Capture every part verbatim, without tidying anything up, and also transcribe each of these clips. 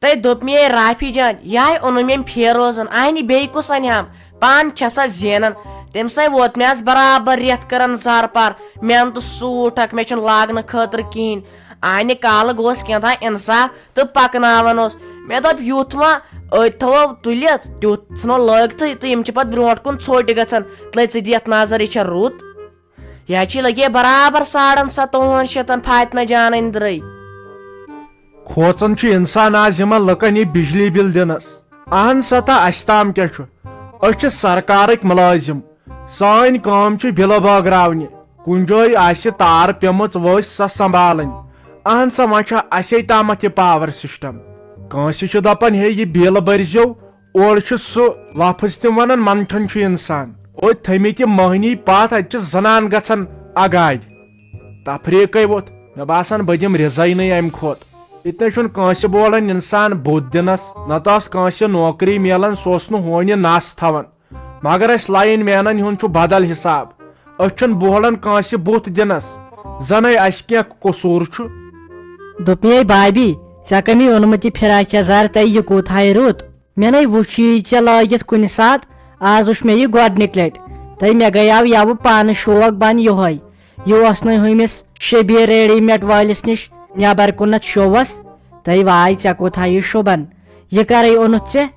تہٕ دوٚپ مےٚ، "اے رافی جان، یہے اوٚنُم ییٚمۍ فیروزن، اہنہِ بیٚیہِ کُس انہِ ہم؟ پانہٕ چھسا زینان؟" تٔمۍ سٕے ووت مےٚ آز برابر رٮ۪تھ کران زارٕ پار، محنتہٕ سوٗٹ اکھ، مےٚ چھُنہٕ لاگنہٕ خٲطرٕ کِہیٖنۍ۔ اہنہِ کالہٕ گوٚوس کینٛہہ تام انصاف تہٕ پکناوان اوس۔ مےٚ دوٚپ، یُتھ وۄنۍ أتھۍ تھاوو تُلِتھ، تیُتھ ژھٕنو لٲگتھٕے تہٕ یِم چھِ پتہٕ برونٛٹھ کُن ژھوٚٹۍ گژھان۔ تُلے ژٕ دِتھ نظر، یہِ چھا رُت؟ یا چھی لگے برابر ساڑن ستووُہن شیٚتن فاطمہ جانن درٕے۔ کھوژان چھُ انسان آز یِمن لُکن یہِ بجلی بل دِنس۔ اہن سا تہٕ اسہِ تام کیٛاہ چھُ؟ أسۍ چھِ سرکارٕکۍ مُلٲزِم۔ سٲنۍ کٲم چھِ بِلہٕ بٲگراونہِ۔ کُنہِ جایہِ آسہِ تار پیمٕژ، ؤسۍ سۄ سنبھالٕنۍ۔ اہن سا، وۄنۍ چھا اسے تامتھ یہِ پاور سسٹم؟ کٲنٛسہِ چھِ دپان، ہے، یہِ بل بٔرزیو، اورٕ چھُ سُہ لفظ تہِ ونان، منٛدچھان چھُ انسان۔ اوتہِ تھٲمٕتۍ یہِ مٔہنی پتھ، اتہِ چھِ زنان گژھان اگادِ۔ تفریٖقے ووٚتھ، مےٚ باسان بہٕ دِمہٕ رِزاینٕے امہِ کھۄتہٕ۔ ییٚتہِ نَے چھُنہٕ کٲنٛسہِ بولان انسان بُتھ دِنس، نتہٕ ٲس کٲنٛسہِ نوکری میلان، سُہ اوس نہٕ ہونہِ نس تھاوان۔ مگر اسہِ لائن مینن ہُنٛد چھُ بدل حساب۔ أسۍ چھِنہٕ بوہلان کٲنٛسہِ بُتھ دِنس، زنَے اسہِ کینٛہہ قصوٗر چھُ۔ دوٚپمے بابی، ژےٚ کمی اوٚنمُت یہِ فراک یزار تہٕ یہِ کوٗتاہ ہے رُت؟ مےٚ نے وُچھ یہِ ژےٚ لٲگِتھ کُنہِ ساتہٕ، آز وُچھ مےٚ یہِ گۄڈٕنِکۍ لٹہِ۔ تہٕ مےٚ گٔیاو یَوٕ پانہٕ شوق بن یِہوے۔ یہِ اوس نہٕ ہُمِس شبیر ریڈی میٹ وٲلِس نِش نٮ۪بر کُنتھ شووس۔ تہٕ واے، ژےٚ کوٗتاہ یہِ شوٗبن؟ یہِ کرے اوٚنُتھ ژےٚ؟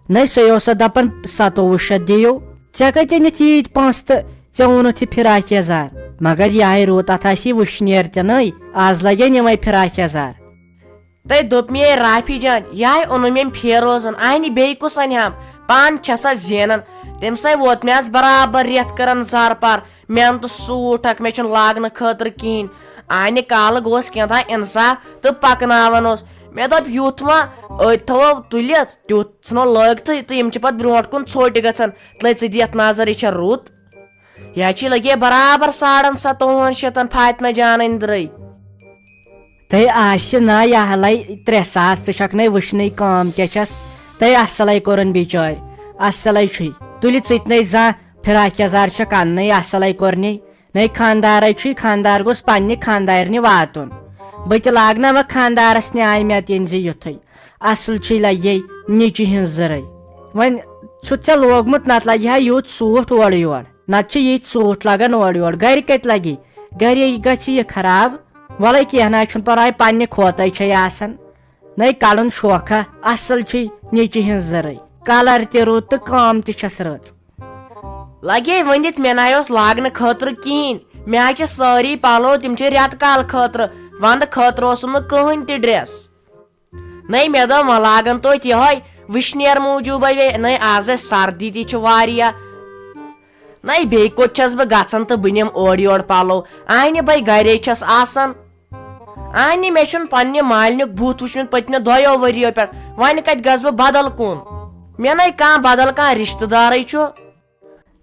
نَے، سُے اوس اَتھ دَپان، "ستووُہ شیٚتھ دِیِو۔ ژےٚ کَتہِ أنِتھ ییٖتۍ پونٛسہٕ تہٕ ژےٚ اوٚنُتھ یہِ فراک یَزار؟" مگر یِہوٚے روٗد اَتھ آسہِ یہِ وٕشنیر تہِ نٔے، آز لَگن یِمَے فراک یَزار۔ تَے دوٚپ مےٚ، "اے رافی جان، یِہوٚے اوٚنُم ییٚمۍ فیروزَن، اَہنہِ بیٚیہِ کُس اَنہِ ہَم؟ پانہٕ چھَسا زینان؟" تٔمۍ سَے ووت مےٚ آز برابر رٮ۪تھ کَران زارٕ پار۔ محنتہٕ سوٗٹ اکھ، مےٚ چھُنہٕ لاگنہٕ خٲطرٕ کِہیٖنۍ۔ آنہِ کالہٕ گوٚوس کینٛہہ تام انصاف تہٕ پکناوان اوس۔ مےٚ دوٚپ، یُتھ وۄنۍ أتھۍ تھاوو تُلِتھ، تیُتھ ژھٕنو لٲگتھٕے تہٕ یِم چھِ پتہٕ برونٛٹھ کُن ژھوٚٹۍ گژھان۔ تُلے ژٕ دِتھ نظر، یہِ چھا رُت؟ یہِ ہا چھی لگے برابر ساڑن ستووُہن شیٚتن فاطمہ جانٕنۍ درٕے۔ تہٕ آسہِ نہ یہِ ہلے ترٛےٚ ساس، ژٕ چھکھ نے وٕچھنٕے کٲم کیٛاہ چھس۔ تہٕ اصلے کوٚرُن بِچٲرۍ، اصلے چھُے۔ تُلہِ ژٕتہِ نے زانٛہہ فراک یزار چھکھ اننٕے، اصلے کوٚرنٕے۔ نے خاندارے چھُے، خاندار گوٚژھ پننہِ خاندارنہِ واتُن۔ بہٕ تہِ لاگہٕ نا وۄنۍ خاندارس نیامت، ییٚلہِ زِ یُتھُے اصل چھُے لگے نیٚچی ہٕنٛز زٕرے۔ وۄنۍ چھُتھ ژےٚ لوگمُت، نتہٕ لگہِ ہا یُتھ سوٗٹ اورٕ یور۔ نتہٕ چھِ یِتھۍ سوٗٹ لگان اورٕ یور، گرِ کتہِ لگی؟ گرے گژھِ یہِ خراب۔ وَلَے کینٛہہ نہ حظ چھُنہٕ پرواے، پننہِ کھوتَے چھے آسان۔ نَے کَڑُن شوکھا، اصل چھُے نیٚچی ہٕنٛز زٕرٕے۔ کلر تہِ رُت تہٕ کٲم تہِ چھس رٕژ۔ لگے ؤنِتھ، مےٚ نہ اوس لاگنہٕ خٲطرٕ کِہیٖنۍ۔ مےٚ حظ چھِ سٲری پلو، تِم چھِ رٮ۪تہٕ کال خٲطرٕ۔ ونٛدٕ خٲطرٕ اوسُم نہٕ کٕہٕنۍ تہِ ڈریس۔ نَے مےٚ دوٚپ، وۄنۍ لاگن توتہِ یِہوٚے وٕشنیر موٗجوٗبے۔ نَے آز اَسہِ سردی تہِ چھِ واریاہ۔ نَے بیٚیہِ کوٚت چھَس بہٕ گژھان تہٕ بہٕ نِمہٕ اورٕ یورٕ پَلو؟ اَہنہِ بَے گَرے چھَس آسان۔ اَہنہِ مےٚ چھُنہٕ پنٛنہِ مالِنیُک بُتھ وٕچھمُت پٔتمہِ دۄیو ؤرِیو پٮ۪ٹھ۔ وۄنۍ کَتہِ گژھٕ بہٕ بدل کُن؟ مےٚ نَے کانٛہہ بدل کانٛہہ رِشتہٕ دارٕے چھُ۔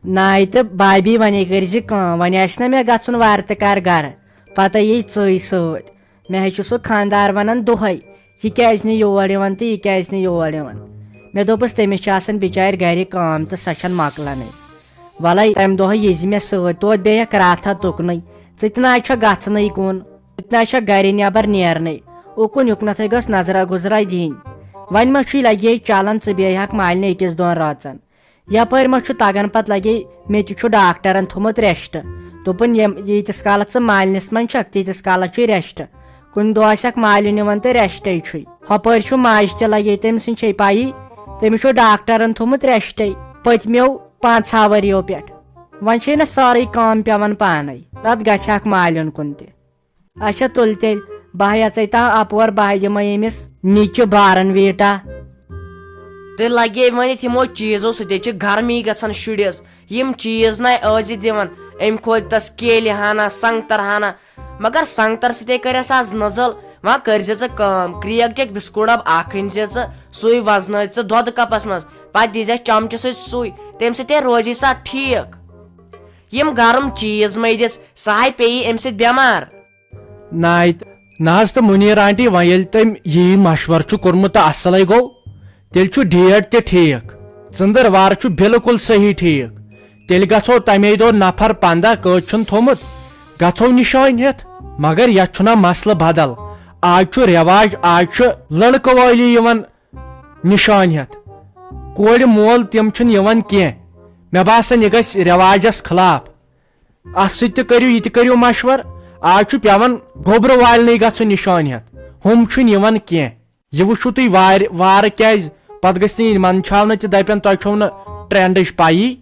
ناے تہٕ بابی، وۄنۍ کٔرۍ زِ کٲم، وۄنۍ آسہِ نہ مےٚ گژھُن وارٕ تہٕ کارٕ گرٕ، پتہٕ یی ژٕے سۭتۍ۔ مےٚ ہے چھُ سُہ خانٛدار ونان دۄہے، یہِ کیازِ نہٕ یور یِوان تہٕ یہِ کیازِ نہٕ یور یِوان۔ مےٚ دوٚپُس، تٔمِس چھِ آسان بِچارِ گرِ کٲم تہٕ سۄ چھَنہٕ مۄکلانٕے۔ وَلَے تَمہِ دۄہے یہِ زِ مےٚ سۭتۍ، توتہِ بیٚیہِ ہٮ۪کھ راتھا تُکنُے، ژٕ تہِ نہ حظ چھَکھ گژھنٕے کُن، ژٕ تہِ نہ حظ چھَکھ گرِ نٮ۪بر نیرنٕے، اُکُن یُکنتھٕے گٔژھ نظرا گُزرا دِنۍ۔ وۄنۍ ما چھُے لگے چلان، ژٕ بیٚہہِ ہَکھ مالنہِ أکِس دۄن رٲژن۔ یپٲرۍ ما چھُ تگان پتہٕ لگے، مےٚ تہِ چھُ ڈاکٹرن تھوٚمُت rest۔ دوٚپُن، ییٚمۍ، ییٖتِس کالس ژٕ مالنِس منٛز چھکھ، تیٖتِس کالس چھُے rest۔ کُنہِ دۄہ آسٮ۪کھ مالِنۍ یِوان تہٕ restے چھُے۔ ہۄپٲرۍ چھُ ماجہِ تہِ لگے، تٔمۍ سٕنٛدۍ چھے پَیی، تٔمِس چھُ ڈاکٹرن تھوٚمُت restے پٔتمیو پانٛژھا ؤرِیو پٮ۪ٹھ۔ وۄنۍ چھے نہ سٲرٕے کٲم پٮ۪وان پانے، نتہٕ گژھِ ہاکھ مالِنۍ کُن تہِ۔ اچھا، تُل تیٚلہِ، بہٕ ہا اژے تام اپور، بہٕ ہا دِمے أمِس نِچہِ بارن ویٖٹا۔ تہٕ لگے ؤنِتھ یِمو چیٖزو سۭتۍ چھِ گرمی گژھان شُرِس۔ یِم چیٖز نَے ٲسۍ زِ دِوان، أمۍ کھوتہِ تس کیلہِ ہنا، سنگتر ہنا۔ مگر سنگتر سۭتے کٔرِس آز نٔزٕل۔ وۄنۍ کٔرۍ زِ ژٕ کٲم، کرٛیک چیٚکھ بِسکوٗٹ ڈبہٕ اکھ أنۍ زِ ژٕ، سُے وزنٲوۍ ژٕ دۄدٕ کپس منٛز، پتہٕ دیٖزِ چمچہٕ سۭتۍ سُے، تمہِ سۭتے روزی سۄ ٹھیٖک۔ یِم گرم چیٖز مہ دِس، سۄ ہاے پیٚیی امہِ سۭتۍ بٮ۪مار۔ نایہِ تہٕ، نہ حظ تہٕ مُنیٖر آنٹی، وۄنۍ ییٚلہِ تٔمۍ یی مشورٕ چھُ کوٚرمُت تہٕ اصلٕے گوٚو، تیٚلہِ چھُ date تہِ ٹھیٖک۔ ژٔنٛدٕروار چھُ بالکل صحیح ٹھیٖک۔ تیٚلہِ گژھو تَمے دۄہ نفر پنٛداہ، کٔژ چھُن تھوٚمُت، گژھو نِشٲنۍ ہٮ۪تھ۔ مگر یَتھ چھُنہ مسلہٕ بدل، آز چھُ رٮ۪واج، آز چھُ لڑکہٕ وٲلی یِوان نِشٲنۍ ہٮ۪تھ۔ کورِ مول تِم چھِنہٕ یِوان کینٛہہ۔ مےٚ باسان، یہِ گژھِ رٮ۪واجس خلاف۔ اتھ سۭتۍ تہِ کٔرِو، یہِ تہِ کٔرِو مشور۔ آز چھُ پٮ۪وان گوٚبرٕ والنٕے گژھُن نِشٲنۍ ہٮ۪تھ۔ ہُم چھِنہٕ یِوان کینٛہہ۔ یہِ وٕچھِو تُہۍ وارِ-، وارٕ کیٛازِ پتہٕ گٔژھۍ نہٕ یِنۍ منٛدچھاونہٕ تہِ، دپن، تۄہہِ چھو نہٕ ٹرینڈٕچ پَیی۔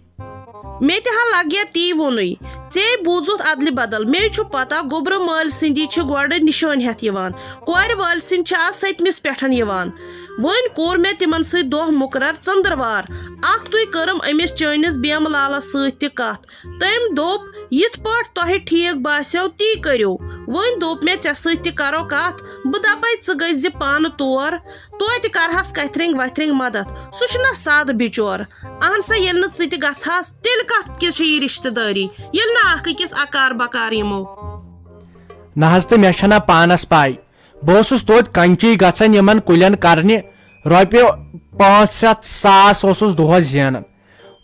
مےٚ تہِ ہا لگہِ تی ووٚنُے۔ ژےٚ بوٗزُتھ ادلہِ بدل۔ مےٚ چھُ پتہ، گوٚبرٕ مٲلۍ سٕنٛدی چھِ گۄڈٕ نِشٲنۍ ہٮ۪تھ یِوان۔ کورِ وٲلۍ سٕنٛدۍ چھِ آز سٔتمِس پٮ۪ٹھ یِوان۔ وۄنۍ کوٚر مےٚ تِمن سۭتۍ دۄہ مُقرر ژٔنٛدٕروار۔ اکھ تُے کٔرٕم أمِس چٲنِس بیمہٕ لالس سۭتۍ تہِ کتھ۔ تٔمۍ دوٚپ، "یِتھ پٲٹھۍ تۄہہِ ٹھیٖک باسیو، تی کٔرِو۔" وۄنۍ دوٚپ مےٚ، "ژےٚ سۭتۍ تہِ کرو کتھ، بہٕ دپے ژٕ گٔژھۍ زِ پانہٕ تور، توتہِ کرہس کتھرنگ وتھرنگ مدد، سُہ چھُنہ سادٕ بِچور۔ اہن سا، ییٚلہِ نہٕ ژٕ تہِ گژھہس، تیٚلہِ کتھ کِژھ چھےٚ یہِ رشتہٕ دٲری، ییٚلہِ نہٕ اکھ أکِس اکار بکار یِمو؟" نہ حظ، تہٕ مےٚ چھنہ پانس پاے۔ بہٕ اوسُس توتہِ کنچی گژھان یِمن کُلٮ۪ن کرنہِ، رۄپیہِ پانٛژھ ہتھ ساس اوسُس دۄہس زینان۔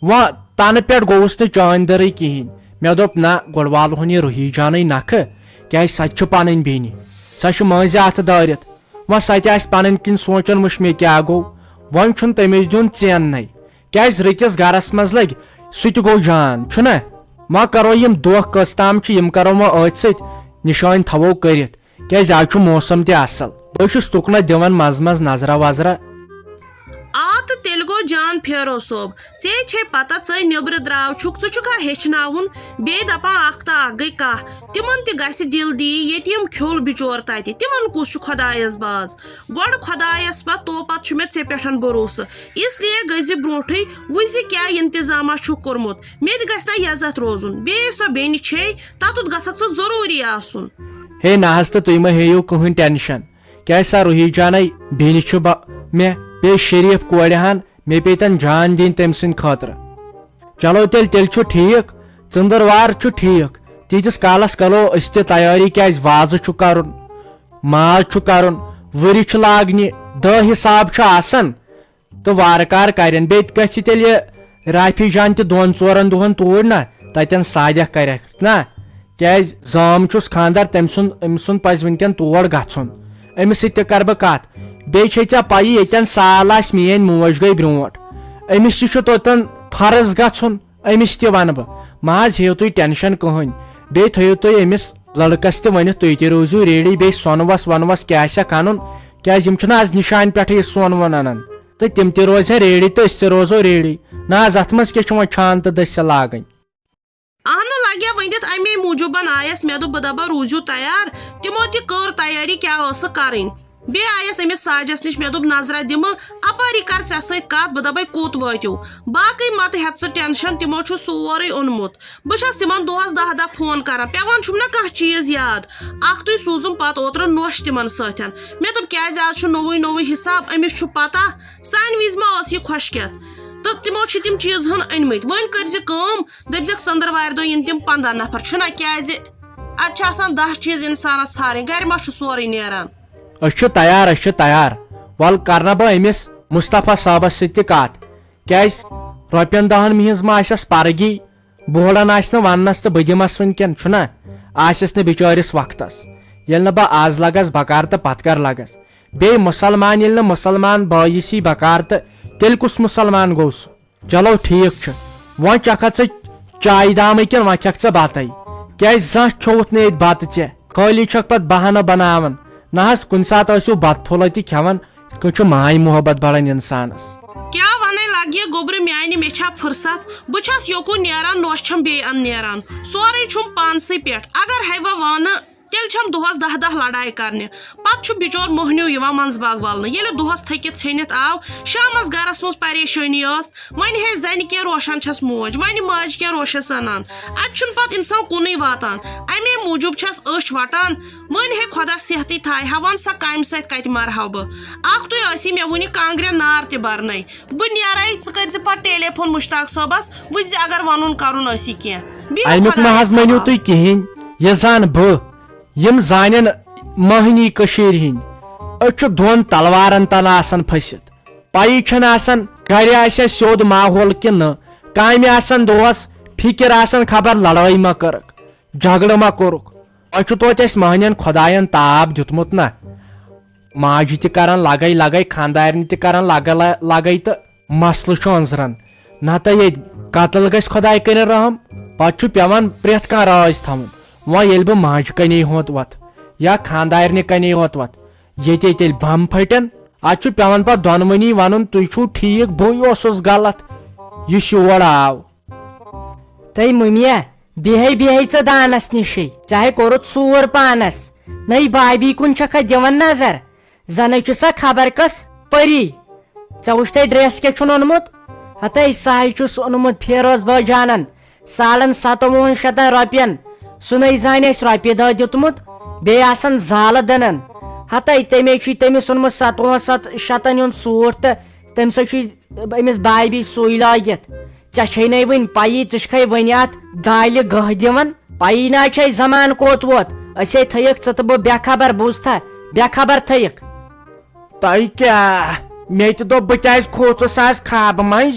وۄنۍ تنہٕ پٮ۪ٹھ گوٚوُس نہٕ چٲنۍ دٔرٕے کِہینۍ۔ مےٚ دوٚپ، نہ، گۄڈٕ والہون یہِ روحی جانٕے نکھٕ، کیازِ سۄ تہِ چھِ پنٕنۍ بیٚنہِ، سۄ چھِ مٲنٛزِ اتھٕ دٲرِتھ۔ وۄنۍ سۄ تہِ آسہِ پنٕنۍ کِنۍ سونٛچان، وٕچھ مےٚ کیٛاہ گوٚو۔ وۄنۍ چھُنہٕ تٔمِس دیُن ژیننَے، کیازِ رٕتِس گرس منٛز لٔگۍ سُہ تہِ گوٚو جان، چھُنہ؟ وۄنۍ کرو یِم دۄہ کٔژ تام چھِ، یِم کرو وۄنۍ أتھۍ سۭتۍ نِشٲنۍ تھاوو کٔرِتھ۔ کیازِ آز چھُ موسم تہِ اصل۔ بہٕ چھُس تُکنہ دِوان منٛزٕ منٛزٕ نظرہ وظرہ۔ آ، تہٕ تیٚلہِ گوٚو جان پھیرو صٲب۔ ژےٚ چھے پتہ، ژے نیٚبرٕ درٛاو چھُکھ، ژٕ چھُکھا ہیٚچھناوُن؟ بیٚیہِ دپان اکھ تہٕ اکھ گٔے کاہ۔ تِمن تہِ گژھِ دِل دی، ییٚتہِ یِم کھیوٚل بِچور تتہِ۔ تِمن کُس چھُ خۄدایس باز؟ گۄڈٕ خۄدایس پتہٕ تو پتہٕ چھُ مےٚ ژےٚ پٮ۪ٹھ بروسہٕ۔ اس لیے گٔژھۍ زِ برونٹھٕے، وٕچھ زِ کیٛاہ انتظامہ چھُکھ کوٚرمُت۔ مےٚ تہِ گژھِ نا یزتھ روزُن۔ بیٚیہِ سۄ بیٚنہِ چھے، تَتُتھ گژھکھ ژٕ ضروٗری آسُن۔ ہے نہ حظ، تہٕ تُہۍ مہ ہیٚیِو کٕہٕنۍ ٹینشن۔ کیازِ سۄ روحی جانے بیٚنہِ چھِ بہ-، مےٚ، بیٚیہِ شریٖف کورِ ہن، مےٚ پیٚیہِ تن جان دِنۍ تٔمۍ سٕنٛدِ خٲطرٕ۔ چلو تیٚلہِ، تیٚلہِ چھُ ٹھیٖک، ژٔنٛدٕروار چھُ ٹھیٖک۔ تیٖتِس کالس کرو أسۍ تہِ تیٲری، کیازِ وازٕ چھُ کرُن، ماز چھُ کرُن، ؤری چھُ لاگنہِ، دہ حساب چھُ آسان۔ تہٕ وارٕ کارٕ کرن۔ بیٚیہِ تہِ گژھِ تیٚلہِ رافی جان تہِ دۄن ژورن دۄہن توٗرۍ نا، تتٮ۪ن سادیہ کرٮ۪کھ نا، کیازِ زام چھُس خانٛدر، تٔمۍ سُنٛد، أمۍ سُنٛد پزِ وٕنکٮ۪ن تور گژھُن۔ أمِس سۭتۍ تہِ کرٕ بہٕ کتھ۔ بیٚیہِ چھے ژےٚ پَیی، ییٚتٮ۪ن سال آسہِ، میٲنۍ موج گٔے برونٛٹھ، أمِس تہِ چھُ توٚتن فرض گژھُن، أمِس تہِ ونہٕ بہٕ۔ مہ حظ ہیٚیِو تُہۍ ٹینشن کٕہٕنۍ، بیٚیہِ تھٲیِو تُہۍ أمِس لڑکس تہِ ؤنِتھ، تُہۍ تہِ روٗزِو ریڈی، بیٚیہِ سۄنہٕ وس وۄنہٕ وس کیٛاہ آسٮ۪کھ انُن، کیازِ یِم چھِنہٕ آز نِشانہِ پٮ۪ٹھٕے یہِ سۄن وۄن انان۔ تہٕ تِم تہِ روزن ریڈی تہٕ أسۍ تہِ روزو ریڈی۔ نہ حظ، اتھ منٛز کیٛاہ چھُ وۄنۍ چھان تہٕ دٔسِل لاگٕنۍ؟ اہنُ لگیا ؤنِتھ، امے موٗجوٗبن آیس۔ مےٚ دوٚپ، بہٕ دپا روٗزِو تیار۔ تِمو تہِ کٔر تیٲری، کیٛاہ ٲسٕکھ کرٕنۍ۔ بیٚیہِ آیس أمِس ساجس نِش، مےٚ دوٚپ، نظرا دِمہٕ، اپٲری کر ژےٚ سۭتۍ کتھ، بہٕ دپے کوٚت وٲتِو۔ باقٕے متہٕ ہٮ۪تھ ژٕ ٹینشن، تِمو چھُ سورُے اوٚنمُت۔ بہٕ چھس تِمن دۄہس دہ دہ فون کران، پٮ۪وان چھُم نہ کانٛہہ چیٖز یاد۔ اکھ تُے سوٗزُم پتہٕ اوترٕ نوش تِمن سۭتۍ۔ مےٚ دوٚپ، کیٛازِ آز چھُ نوٚوُے نوٚوُے حساب، أمِس چھُ پتہ، سانہِ وِزِ ما ٲس یہِ خۄشکیتھ؟ تہٕ تِمو چھِ تِم چیٖز ہن أنۍ مٕتۍ۔ وۄنۍ کٔرۍ زِ کٲم، دٔپۍ زٮ۪کھ، ژٔنٛدٕروارِ دۄہ یِن تِم پنٛداہ نفر، چھُنہ؟ کیٛازِ اتہِ چھِ آسان دہ چیٖز انسانس ژھارٕنۍ، گرِ ما چھُ سورُے نیران؟ أسۍ چھِ تیار، أسۍ چھِ تیار۔ ول کرنہ بہٕ أمِس مصطفیٰ صٲبس سۭتۍ تہِ کتھ، کیٛازِ رۄپین دہن ہٕنٛز ما آسٮ۪س پرگی، بوڑن آسہِ نہٕ وننس تہٕ بہٕ دِمس وٕنکٮ۪ن، چھُنہ؟ آسٮ۪س نہٕ بچٲرِس وقتس، ییٚلہِ نہٕ بہٕ از لگس بکار تہٕ پتہٕ کر لگس۔ بیٚیہِ مسلمان، ییٚلہِ نہٕ مسلمان بٲیِس یی بکار تہٕ تیٚلہِ کُس مسلمان گوٚو سُہ؟ چلو ٹھیٖک چھُ، وۄنۍ چکھا ژٕ چایہِ دامٕے کِنہٕ وۄنۍ کھٮ۪کھ ژٕ بتَے؟ کیٛازِ زانٛہہ کھیوٚوُتھ نہٕ ییٚتہِ بتہٕ ژےٚ، خٲلی چھکھ پتہٕ بہانہٕ بناوان۔ نہ حظ، کُنہِ ساتہٕ ٲسِو بتہٕ پھوٚلہ تہِ کھٮ۪وان، یِتھ کٔنۍ چھُ ماے محبت بڑان انسانس۔ کیٛاہ ونے لگہِ گوٚبرِ میانہِ، مےٚ چھا فرصت؟ بہٕ چھس یوکُن نیران، نوش چھم بیٚیہِ اندٕ نیران، سورُے چھُم پانسٕے پٮ۪ٹھ۔ اگر ہے بہٕ وانہٕ، تیٚلہِ چھم دۄہس دہ دہ لڑایہِ کرنہِ۔ پتہٕ چھُ بچور موہنیو یِوان منٛزباگ ولنہٕ۔ ییٚلہِ دۄہس تھٔکِتھ ژھیٚنِتھ آو، شامس گرس منٛز پریشٲنی ٲس، وۄنۍ ہے زنہِ کینٛہہ روشن چھس موج، وۄنہِ ماجہِ کینٛہہ روشس انان۔ اتہِ چھُنہٕ پتہٕ انسان کُنُے واتان۔ امے موٗجوٗب چھس أچھ وٹان۔ وۄنۍ ہے خۄدا صحتٕے تھایہِ ہا، وَن سا کامہِ سۭتۍ کتہِ مرٕ ہا بہٕ؟ اکھ تُہۍ ٲسی مےٚ وُنہِ کانٛگرٮ۪ن نار تہِ برنَے۔ بہٕ نیرے، ژٕ کٔرۍ زِ پتہٕ ٹیلی فون مشتاق صٲبس، وٕچھ زِ اگر ونُن کرُن ٲسی کینٛہہ۔ بِہِو اَمیُک نہ خۄدایس حظ مٲنِو حوالہٕ۔ تُہۍ کِہیٖنۍ۔ یہِ زن بہٕ، یِم زانن مٔہنی کٔشیٖرِ ہِنٛدۍ، أسۍ چھِ دۄن تلوارن تل آسان پھٔسِتھ۔ پَیی چھَنہٕ آسان گرِ آسیا سیوٚد ماحول کِنہٕ نہٕ۔ کامہِ آسان دۄہس، فِکِر آسان خبر لڑٲے ما کٔرٕکھ، جھگڑٕ ما کوٚرُکھ۔ وۄنۍ چھُ توتہِ اَسہِ مٔہنِین خۄداین تاپھ دیُتمُت نہ۔ ماجہِ تہِ کران لگے لگے، خاندارنہِ تہِ کران لگے لگے، تہٕ مسلہٕ چھُ أنٛزران۔ نتہٕ ییٚتہِ قتل گژھِ خۄداے کٔرِنۍ رحم، پتہٕ چھُ پٮ۪وان پرٛٮ۪تھ کانٛہہ راز تھاوُن۔ وۄنۍ ییٚلہِ بہٕ ماجہِ کنے ہوت وتھ یا خاندارنہِ کنے ہوت وتھ، ییٚتے تیٚلہِ بم پھٹن، اتھ چھُ پٮ۪وان پتہٕ دۄنوٕنی ونُن، تُہۍ چھِو ٹھیٖک، بٕے اوسُس غلط، یُس یور آو۔ تہٕ مُمیا، بیہے بیہے ژٕ دانس نِشٕے، ژےٚ ہے کوٚرُتھ سوٗر پانس۔ نٔے بابی کُن چھکھا دِوان نظر؟ زنے چھُ سا خبر کس پری۔ ژےٚ وُچھتھے ڈریس کیٛاہ چھُن اوٚنمُت؟ ہتے سہے چھُس اوٚنمُت فیروز بٲجانن سالن ستووُہن شتن رۄپین۔ سُہ نے زانہِ اَسہِ رۄپیہِ دہ دیُتمُت، بیٚیہِ آسن زالہٕ دٕنن۔ ہتے تٔمے چھُے تٔمِس اوٚنمُت ستووُہن ست شتن ہُنٛد سوٗٹ تہٕ تٔمۍ سۭتۍ چھُے أمِس بایہِ بیٚیہِ سُے لٲگِتھ۔ ژےٚ چھے نے وٕنہِ پَیی، ژٕ چھکھے وٕنہِ اَتھ دالہِ گٔہہ دِوان۔ پَیی نہ چھے زمانہٕ کوٚت ووت۔ أسے تھٲیِکھ ژٕ تہٕ بہٕ بے خبر، بوٗزتھا؟ بے خبر تھٲیِکھ۔ تۄہہِ کیٛاہ؟ مےٚ تہِ دوٚپ، بہٕ کیٛازِ کھوٗژُس آز خابہٕ منٛز؟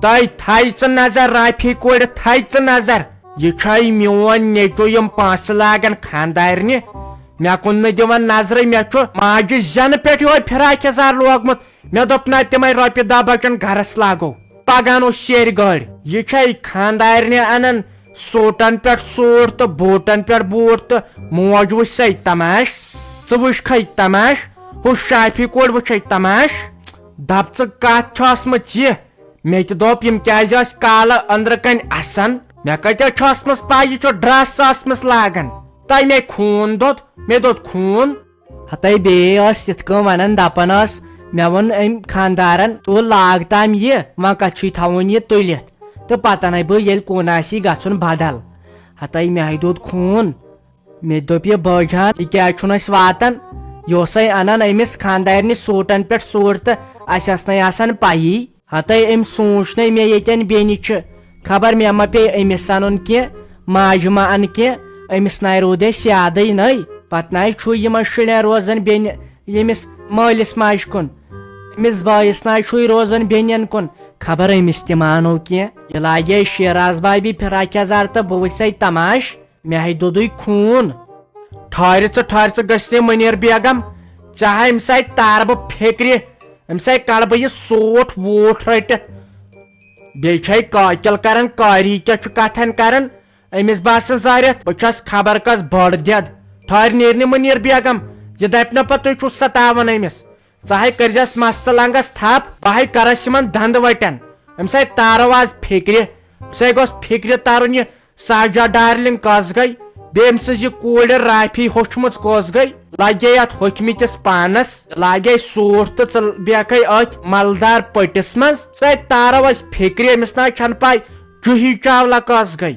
تۄہہِ تھایہِ ژٕ نظر، رافی کورِ تھایہِ ژٕ نظر۔ یہِ چھے میون نیٚچو، یِم پونٛسہٕ لاگن خاندارنہِ۔ مےٚ کُن نہٕ دِوان نظرٕے، مےٚ چھُ ماجہِ زٮ۪نہٕ پٮ۪ٹھ یِہوے فراک یزار لوگمُت۔ مےٚ دوٚپ، نہ، تِمے رۄپیہِ دہ بچن گرس لاگو۔ پگہن اوس شیرِ گٲڑۍ۔ یہِ چھے خاندارنہِ انان سوٹن پٮ۪ٹھ سوٹ تہٕ بوٹن پٮ۪ٹھ بوٹ تہٕ موج وٕچھ سَے تماش۔ ژٕ وٕچھکھے تماش، ہُہ شافی کورِ وٕچھے تماش۔ دپ ژٕ کتھ چھِ ٲسمٕژ یہِ؟ مےٚ تہِ دوٚپ، یِم کیٛازِ ٲسۍ کالہٕ أنٛدرٕ کنۍ اسان؟ مےٚ کتہِ چھِ ٲسمٕژ پَے یہِ چھُ ڈرس ٲسمٕژ لاگان؟ تۄہہِ مےٚ خوٗن دوٚد، مےٚ دوٚد خوٗن۔ ہتے بیٚیہِ ٲس تِتھ کٔنۍ ونان، دپان ٲس، مےٚ ووٚن أمۍ خاندارن، "تُل لاگ تام یہِ، وۄنۍ کتھ چھُے تھاوُن یہِ تُلِتھ؟" تہٕ پتہٕ انَے بہٕ ییٚلہِ کُن آسی گژھُن بدل۔ ہتے مےٚ ہے دوٚد خوٗن۔ مےٚ دوٚپ، "یہِ بٲجان، یہِ کیٛازِ چھُنہٕ اَسہِ واتان؟ یہِ اوسَے انان أمِس خاندارنہِ سوٗٹن پٮ۪ٹھ سوٗٹ تہٕ اَسہِ ٲس نَے آسان پَیی۔" ہتے أمۍ سوٗنٛچ نَے مےٚ ییٚتٮ۪ن بیٚنہِ چھِ، خبر مےٚ ما پیٚیہِ أمِس اَنُن کینٛہہ، ماجہِ ما اَنہٕ کینٛہہ، أمِس نَے روٗد اَسہِ یادٕے نَے۔ پتہٕ نَے چھُ یِمن شُرٮ۪ن روزان بیٚنہِ، ییٚمِس مٲلِس ماجہِ کُن، أمِس بٲیِس نَے چھُے روزان بیٚنٮ۪ن کُن۔ خبر أمِس تہِ ما اَنو کینٛہہ۔ یہِ لاگے شیراز بابی فراک یزار تہٕ بہٕ وٕچھسَے تماش۔ مےٚ ہے دوٚدُے خوٗن۔ ٹھارِ ژٕ، ٹھارِ ژٕ، گٔژھ نے مٔنیٖر بیگم، ژےٚ ہا أمِس آے تارٕ بہٕ فِکرِ، أمِس آے کڑٕ بہٕ یہِ سوٗٹ ووٗٹ رٔٹِتھ۔ بیٚیہِ چھے قٲتِل کران، قٲری کیٛاہ چھُ کتھن کران؟ أمِس باسان زارٮ۪تھ بہٕ چھس خبر کس بٔڑ دٮ۪د۔ ٹھارِ نیرِ نہٕ مٔنیٖر بیگم، یہِ دپہِ نہ پتہٕ تُہۍ چھِو ستاوان أمِس۔ ژٕ ہے کٔرزٮ۪س مستہٕ لنگس تھپھ، بہٕ ہے کرس یِمن دندٕ وٹٮ۪ن۔ أمِس آے تارو آز فِکرِ، أمِس آے گوٚژھ فِکرِ ترُن یہِ ساجا ڈارلنگ کۄس گٔے؟ بیٚیہِ أمۍ سٕنٛز یہِ کوٗر رافی ہوٚچھمٕژ کۄس گٔے؟ لگے یتھ ہوٚکھمٕتِس پانس، لاگے سوٗٹ تہٕ ژٕ بیکھے أتھۍ ملدار پٔٹِس منٛز۔ سۄے تارو أسۍ فِکرِ، أمِس نہ چھنہٕ پاے جوہی چاولا کۄس گٔے۔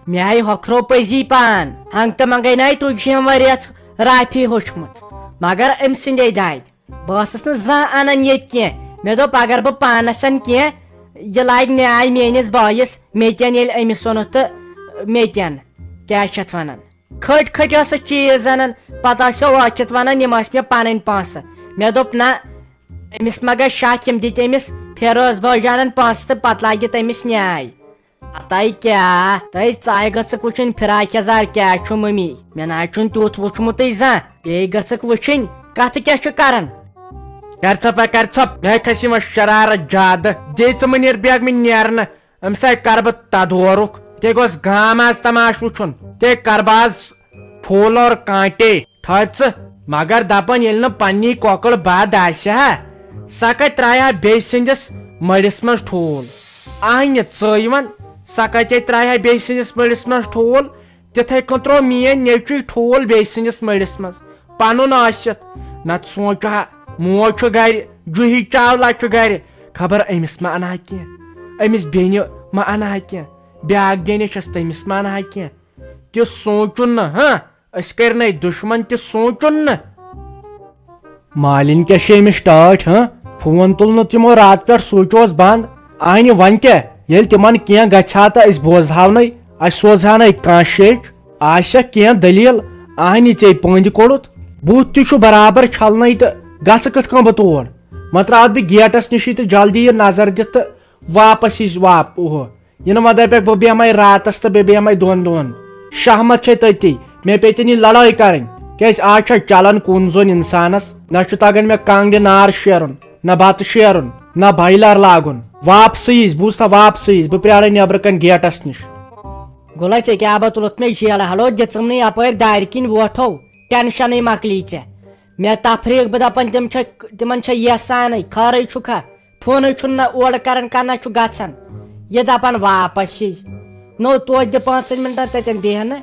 مےٚ آیہِ ہۄکھرو پٔزی پان، ہنگ تہٕ منگے ناے تُج ہٮ۪م ؤرِیَس رافی ہوٚچھمٕژ، مگر أمۍ سٕنٛدے دادِ۔ بہٕ ٲسٕس نہٕ زانٛہہ اَنان ییٚتہِ کینٛہہ۔ مےٚ دوٚپ، اگر بہٕ پانَس اَنہٕ کینٛہہ، یہِ لاگہِ نیٛاے میٛٲنِس بٲیِس، مےٚ تہِ اَنہِ ییٚلہِ أمِس اوٚنُتھ تہٕ مےٚ تہِ اَنہٕ۔ کیٛاہ چھِ اَتھ وَنان؟ کھٔٹۍ کھٔٹۍ ٲسٕس چیٖز اَنان، پَتہٕ ٲسیو ٲکھِتھ وَنان، یِم ٲسۍ مےٚ پَنٕنۍ پونٛسہٕ۔ مےٚ دوٚپ، نہ، أمِس ما گژھِ شک، یِم دِتۍ أمِس فیروز بٲجانَن پونٛسہٕ تہٕ پَتہٕ لاگہِ تٔمِس نیٛاے۔ ہتاے کیٛاہ، تۄہہِ ژایہِ گٔژھٕکھ وٕچھِنۍ فراک یزار کیٛاہ چھُ مٔمی؟ مےٚ نہ حظ چھُنہٕ تیُتھ وٕچھمُتٕے زانٛہہ۔ بیٚیہِ گٔژھٕکھ وٕچھِنۍ کَتھٕ کیٛاہ چھُ کَران۔ کر ژھۄپ ہا، کر ژھۄپ، مےٚ کھسہِ وۄنۍ شرارت زیادٕ۔ دے ژٕ مُنیٖر بیگمہِ نیرنہٕ، أمِس سۭتۍ کَرٕ بہٕ تدورُک۔ ییٚتے گوٚژھ گام آز تماش وٕچھُن، ییٚتے کَرٕ بہٕ آز پھوٗل اور کانٹے۔ ٹھہر ژٕ، مگر دپان ییٚلہِ نہٕ پننی کۄکٕر بد آسہِ ہا، سۄ کتہِ ترایہِ ہا بیٚیہِ سٕنٛدِس مٔڑِس منٛز ٹھوٗل؟ اہنہِ ژٕے ون، سۄ کتے ترایہِ ہا بیٚیہِ سٕنٛدِس مٔڑِس منٛز ٹھوٗل؟ تِتھے کٔنۍ ترٛوو میٲنۍ نیٚچوٕے ٹھوٗل بیٚیہِ سٕنٛدِس مٔڑِس منٛز، پنُن ٲسِتھ۔ نتہٕ سونٛچ ہا، موج چھُ گرِ، جوہی چاولا چھُ گرِ، خبر أمِس ما انہٕ ہا کینٛہہ، أمِس بیٚنہِ ما انہٕ ہا کینٛہہ، بیٛاکھ بیٚنہِ چھس، تٔمِس ما انہٕ ہا کینٛہہ۔ تہِ سونٛچُن نہٕ، ہاں، أسۍ کٔرۍ نَے دُشمن، تہِ سونٛچُن نہٕ۔ مالِنۍ کیٛاہ چھِ أمِس ٹٲٹھۍ، ہاں؟ فون تُل نہٕ تِمو راتہٕ پٮ۪ٹھ، سُچ اوس بنٛد۔ اہنہِ وۄنۍ کیٛاہ؟ ییٚلہِ تِمن کینٛہہ گژھِ ہا تہٕ أسۍ بوزہاو نَے، اَسہِ سوزہا نَے کانٛہہ شیٚچھ۔ آسہِ کینٛہہ دٔلیٖل؟ اہنہِ ژےٚ پٔنٛدۍ کوٚڑُتھ؟ بُتھ تہِ چھُ برابر چھلنَے تہٕ گژھٕ کِتھ کٔنۍ بہٕ تور؟ وۄنۍ ترٛاوَتھ بہٕ گیٹس نِشی تہٕ جلدی یہِ نظر دِتھ تہٕ واپس یی واپ-، اوہو۔ یہِ نہٕ وۄنۍ دَپٮ۪کھ بہٕ بیٚہمَے راتَس تہٕ بیٚیہِ بیٚہمَے دۄن دۄہَن۔ شہمت چھے تٔتی، مےٚ پیٚتن یہِ لڑٲے کَرٕنۍ۔ کیازِ آز چھا چلان کُن زوٚن انسانس؟ نہ چھُ تگان مےٚ کانٛگرِ نار شیرُن، نہ بتہٕ شیرُن، نہ بایلر لاگُن۔ واپسٕے یٖزِ، بوٗزتھا، واپسٕے یٖزِ، بہٕ پرٛارے نیبرٕ کنہِ گیٹس نِش۔ گوٚلا ژےٚ کیٛاہ با تُلُتھ مےٚ جیلہٕ؟ ہلو دِژٕم نہٕ یپٲرۍ دارِ کِنۍ ووٹھو، ٹینشنٕے مۄکلی ژےٚ۔ مےٚ تفریٖق، بہٕ دپان تِم چھا، تِمن چھا یژھ سانٕے، خٲرٕے چھُکھا؟ فونٕے چھُنہٕ نہ اورٕ کران، کانٛہہ نہ چھُ گژھان۔ یہِ دپان واپس یی۔ نو توتہِ دِ پانٛژن منٹن تتٮ۪ن بیہنہٕ۔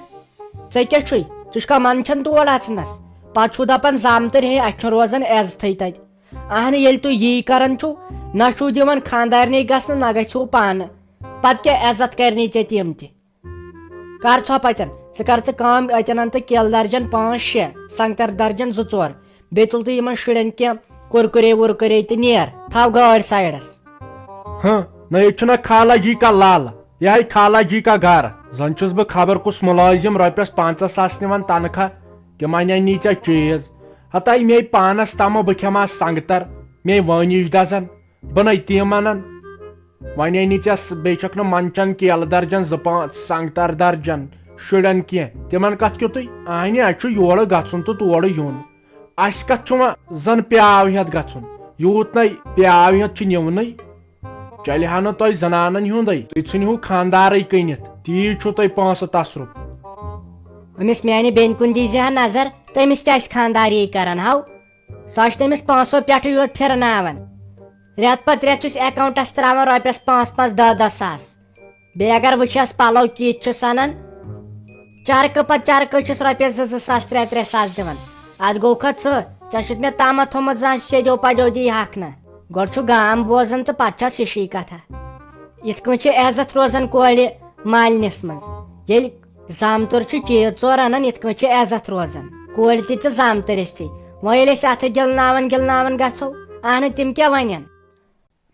ژےٚ کیٛاہ چھُے؟ ژٕ چھُکھا منٛدچھان تور اژنس؟ پتہٕ چھُو دپان زامتٕرۍ ہے، اتہِ چھُنہٕ روزان عزتھٕے تتہِ۔ اہنہِ، ییٚلہِ تُہۍ یی کران چھُو، نہ چھُو دِوان خانٛدارنہِ گژھنہٕ، نہ گژھِو پانہٕ۔ پتہٕ کیٛاہ عزت کرنی ژےٚ تِم تہِ؟ کر ژھۄپ اتٮ۪ن۔ ژٕ کر ژٕ کٲم، اتٮ۪ن ان تہٕ کیلہٕ درجن پانٛژھ شےٚ، سنگتر درجن زٕ ژور۔ بیٚیہِ تُل تہٕ یِمن شُرٮ۪ن کینٛہہ کُرکُرے وُرکُرے تہٕ نیر۔ تھاو گٲڑۍ سایڈس۔ ہاں، نہ ییٚتہِ چھُنہ خالہ جی کا لالہ، یہِ ہے خالہ جی کا گھر۔ زن چھُس بہٕ خبر کُس مُلٲزِم رۄپیس پنژاہ ساس نِوان تنخواہ، تِم انے نی ژےٚ چیٖز۔ ہتاے مے پانس تمہٕ بہٕ کھٮ۪مہٕ ہا سنگتر، مے وٲنِج دزن۔ بہٕ نے تِم انان۔ وۄنۍ أنی ژےٚ س-، بیٚیہِ چھکھ نہٕ منٛچن کیلہٕ درجن زٕ پانٛژھ، سنگتر درجن، شُرٮ۪ن کینٛہہ۔ تِمن کتھ کیُتُے؟ اہنہِ، اسہِ چھُ یورٕ گژھُن تہٕ تورٕ یُن۔ اسہِ کتھ چھُ وۄنۍ زن پیاو ہٮ۪تھ گژھُن؟ یوٗت نے پیاو ہٮ۪تھ چھُ نِونٕے۔ چلہِ ہا نہٕ تۄہہِ زنانن ہُنٛدے، تُہۍ ژھٕنِو خانٛدارٕے کٕنِتھ، تی چھُو تۄہہِ پونٛسہٕ تصرُف۔ أمِس میانہِ بیٚنہِ کُن دیٖزِ ہا نظر، تٔمِس تہِ آسہِ خانٛداری کران ہاو۔ سۄ چھِ تٔمِس پونٛسو پٮ۪ٹھٕے یوت پھِرناوان۔ رٮ۪تہٕ پتہٕ رٮ۪تہٕ چھُس اکاونٹس تراوان رۄپیس پانٛژھ پانٛژھ، دہ دہ ساس۔ بیٚیہِ اگر وٕچھس پلو کِتھ چھُس انان، چرکہٕ پتہٕ چرکہٕ چھُس رۄپیس زٕ زٕ ساس، ترٛےٚ ترٛےٚ ساس دِوان۔ اتھ گوٚو کھا ژٕ؟ ژےٚ چھُتھ مےٚ تامتھ تھوٚمُت زانٛہہ سیٚدیو پدیو دی ہکھ نہ۔ گۄڈٕ چھُ گام بوزان تہٕ پتہٕ چھس ہِشی کتھا۔ یِتھ کٔنۍ چھِ عزت روزان کورِ مالنِس منٛز۔ ییٚلہِ زامتُر چھُ چیٖز ژور انان، یِتھ کٔنۍ چھُ عزت روزان کورِ تہِ تہٕ زامتٕرِس تہِ۔ وۄنۍ ییٚلہِ أسۍ اتھٕ گِلناوان گِلناوان گژھو، اہنہٕ تِم کیٛاہ ونن؟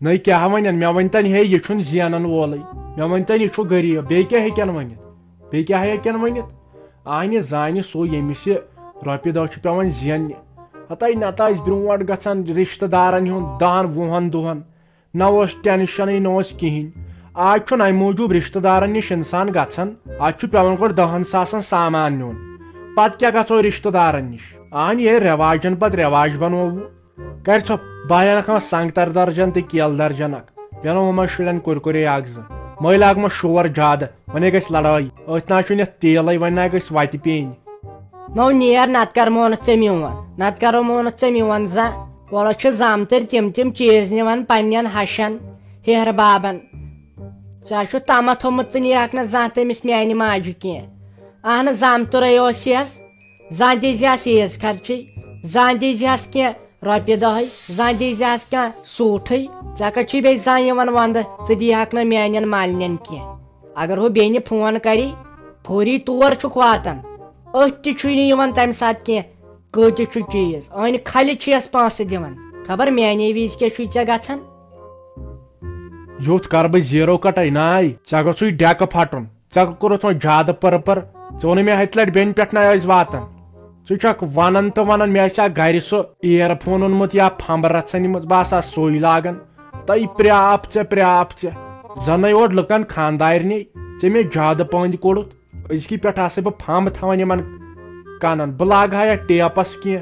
نٔے کیٛاہ ونن؟ مےٚ ؤنۍتن ہے، یہِ چھُنہٕ زینن وولٕے، مےٚ ؤنۍتن یہِ چھُ غریٖب، بیٚیہِ کیٛاہ ہیٚکن ؤنِتھ؟ بیٚیہِ کیٛاہ ہیٚکن ؤنِتھ؟ اہنہِ زانہِ سُہ ییٚمِس یہِ رۄپیہِ دہ چھُ پٮ۪وان زیننہِ۔ ہتاے نتہٕ ٲسۍ برونٛٹھ گژھان رشتہٕ دارن ہُنٛد دہن وُہن دۄہن، نہ اوس ٹینشنٕے، نہ اوس کِہینۍ۔ آز چھُنہٕ امہِ موٗجوٗب رشتہٕ دارن نِش انسان گژھان، اتھ چھُ پٮ۪وان گۄڈٕ دہن ساسن سامان نیُن، پتہٕ کیٛاہ گژھو رشتہٕ دارن نِش؟ اہن، یہِ رٮ۪واجن پتہٕ رٮ۪واج بنووُ۔ کرِ ژھۄپ، بہٕ انکھ وۄنۍ سنگتر درجن تہٕ کیلہٕ درجن اکھ، بیٚہنو ہُمن شُرٮ۪ن کُرکُرے اکھ زٕ۔ مٲلۍ لاگہٕ مہ شور زیادٕ، وۄنۍ گژھِ لڑٲے۔ أتھۍ نہ چھُنہٕ یتھ تیلے، وۄنۍ نہ گژھِ وتہِ پیٚنۍ۔ نو نیر، نتہٕ کر مونتھ ژےٚ میون، نتہٕ کرو مونتھ ژےٚ میون زانٛہہ۔ وۄلہٕ چھِ زامتٕرۍ تِم تِم چیٖز نِوان پننٮ۪ن ہشن، ہیہر بابن۔ ژےٚ چھُتھ تامتھ تھوٚمُت، ژٕ نِیہکھ نہٕ زانٛہہ تٔمِس میانہِ ماجہِ کینٛہہ۔ اہنہٕ زامتُرے اوس یس، زانٛہہ دیٖزِہس عیٖز خرچٕے، زانٛہہ دیٖزِہس کینٛہہ رۄپیہِ دہے، زانٛہہ دیٖزِہس کانٛہہ سوٗٹھٕے۔ ژےٚ کتہِ چھُے بیٚیہِ زانٛہہ یِوان ونٛدٕ، ژٕ دیٖہکھ نہٕ میانٮ۪ن مالنٮ۪ن کینٛہہ؟ اگر ہُہ بیٚنہِ فون کرِ، فوری تور چھُکھ واتان، أتھۍ تہِ چھُے نہٕ یِوان تمہِ ساتہٕ کینٛہہ۔ کۭتِس چھُ چیٖز؟ أنۍ کھلہِ چھُ یس پونٛسہٕ دِوان، خبر میانے وِزِ کیٛاہ چھُے ژےٚ گژھان؟ یُتھ کر بہٕ زیٖرو کٹے ناے، ژےٚ گوٚژھُے ڈیکہٕ پھٹُن۔ ژےٚ کوٚرُتھ وۄنۍ زیادٕ پٔر پٔر۔ ژےٚ ووٚنُے مےٚ ہتہِ لٹہِ بیٚنہِ پٮ۪ٹھ نہ ٲسۍ واتان۔ ژٕ چھکھ ونان تہٕ ونان، مےٚ آسہِ ہا گرِ سُہ ایر فون اوٚنمُت یا پھمبہٕ رژھا نِمٕژ، بہٕ آسہٕ ہا سُے لاگان۔ تہٕ یہِ پرٛاپھ ژےٚ، پرٛاپھ ژےٚ۔ زنٕے اوٹ لُکن خاندارنٕے، ژےٚ مےٚ زیادٕ پٲنٛدِ کوٚڑُتھ۔ أزکی پٮ۪ٹھ آسے بہٕ پھمب تھاوان یِمن کنن، بہٕ لاگہٕ ہا یتھ ٹیپس کینٛہہ۔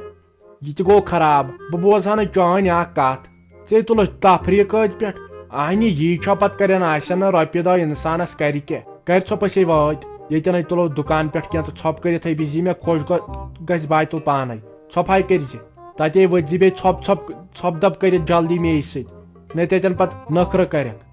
یہِ تہِ گوٚو خراب، بہٕ بوزٕ ہا نہٕ چٲنۍ اکھ کتھ۔ ژے تُلُتھ تفریٖق أتھۍ پٮ۪ٹھ۔ اہنہِ، یی چھا پتہٕ کرن آسن نہٕ رۄپیہِ دہ انسانس کرِ کیٛاہ؟ کرِ ژھۄپہٕ أسے وٲتۍ۔ ییٚتٮ۪ن ہے تُلو دُکان پٮ۪ٹھ کینٛہہ تہٕ ژھۄپہٕ کٔرِتھ ہے بِزی مےٚ خۄش گۄ-، گژھِ بہٕ تُلہٕ پانے۔ ژھۄپہٕ ہاے کٔرۍ زِ۔ تتے ؤتھۍ زِ بیٚیہِ ژھۄپہٕ ژھۄپہٕ ژھۄپہٕ دپ کٔرِتھ جلدی مے سۭتۍ۔ نَے تتٮ۪ن پتہٕ نٔکھرٕ کرکھ۔